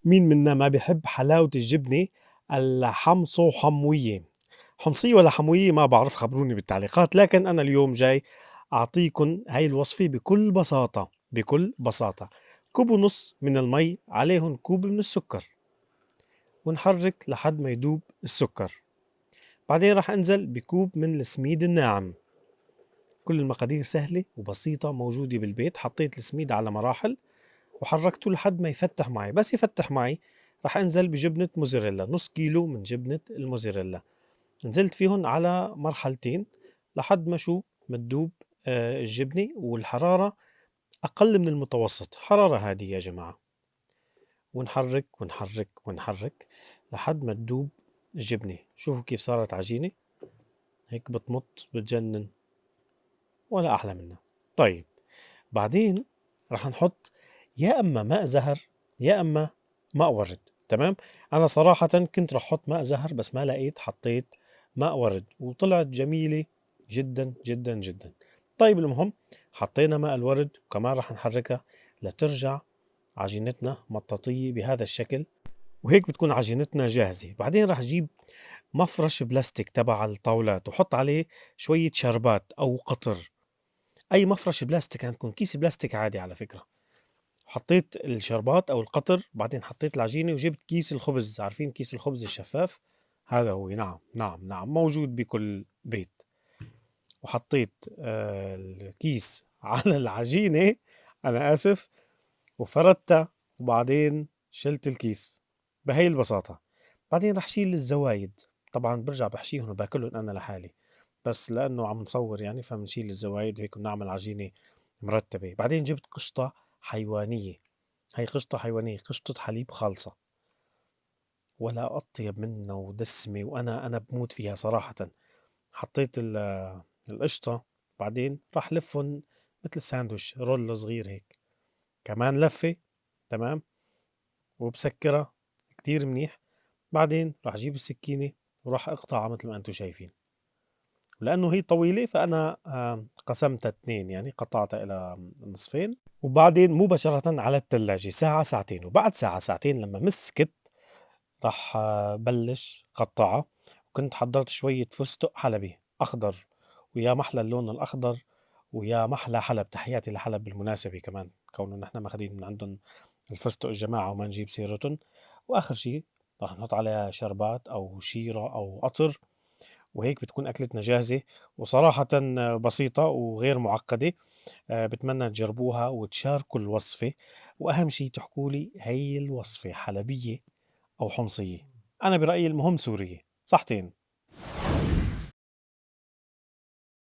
مين منا ما بيحب حلاوة الجبنة الحمصو حموية؟ حمصية ولا حموية ما بعرف، خبروني بالتعليقات. لكن أنا اليوم جاي أعطيكم هاي الوصفة بكل بساطة، بكل بساطة. كوب ونص من المي، عليهم كوب من السكر، ونحرك لحد ما يدوب السكر. بعدين راح انزل بكوب من السميد الناعم. كل المقادير سهلة وبسيطة موجودة بالبيت. حطيت السميد على مراحل وحركته لحد ما يفتح معي. بس يفتح معي راح انزل بجبنة موزاريلا، نص كيلو من جبنة الموزاريلا. نزلت فيهن على مرحلتين لحد ما شو متدوب الجبنة، والحرارة أقل من المتوسط، حرارة هادية يا جماعة. ونحرك ونحرك ونحرك لحد ما تدوب الجبنة. شوفوا كيف صارت عجينة هيك، بتمط بتجنن ولا أحلى منها. طيب بعدين راح نحط يا أما ماء زهر يا أما ماء ورد. تمام، أنا صراحة كنت راح أحط ماء زهر بس ما لقيت، حطيت ماء ورد وطلعت جميلة جدا جدا جدا. طيب المهم حطينا ماء الورد وكمان راح نحركها لترجع عجينتنا مطاطية بهذا الشكل، وهيك بتكون عجينتنا جاهزة. بعدين راح أجيب مفرش بلاستيك تبع الطاولات وحط عليه شوية شربات أو قطر، أي مفرش بلاستيك عندكم، كيس بلاستيك عادي على فكرة. حطيت الشربات أو القطر، بعدين حطيت العجينة وجبت كيس الخبز، عارفين كيس الخبز الشفاف؟ هذا هو، نعم نعم نعم، موجود بكل بيت. وحطيت الكيس على العجينة، أنا آسف، وفردتها، وبعدين شلت الكيس بهي البساطة. بعدين رح شيل الزوايد، طبعا برجع بحشيهم وباكلهم أنا لحالي، بس لأنه عم نصور يعني فبنشيل الزوايد وهيك بنعمل عجينة مرتبة. بعدين جبت قشطة حيوانية، هي قشطة حيوانية، قشطة حليب خالصة، ولا أطيب منها ودسمة، وأنا بموت فيها صراحة. حطيت القشطة، بعدين راح لفهم مثل ساندويش roll صغير هيك، كمان لفة، تمام، وبسكرها كتير منيح. بعدين راح اجيب السكينة وراح اقطعها مثل ما انتم شايفين. لأنه هي طويلة فأنا قسمتها اثنين، يعني قطعتها إلى نصفين. وبعدين مباشرة على الثلاجة ساعة ساعتين، وبعد ساعة ساعتين لما مسكت راح بلش قطعها. وكنت حضرت شوية فستق حلبي أخضر، ويا محلى اللون الأخضر ويا محلى حلب. تحياتي لحلب بالمناسبة كمان، كونه نحن ماخذين من عندهم الفستق الجماعة وما نجيب سيرتهم. وآخر شي راح نحط عليها شربات أو شيرة أو قطر، وهيك بتكون أكلتنا جاهزة، وصراحة بسيطة وغير معقدة. بتمنى تجربوها وتشاركوا الوصفة، وأهم شي تحكوا لي هي الوصفة حلبية أو حمصية. أنا برأيي المهم سورية. صحتين.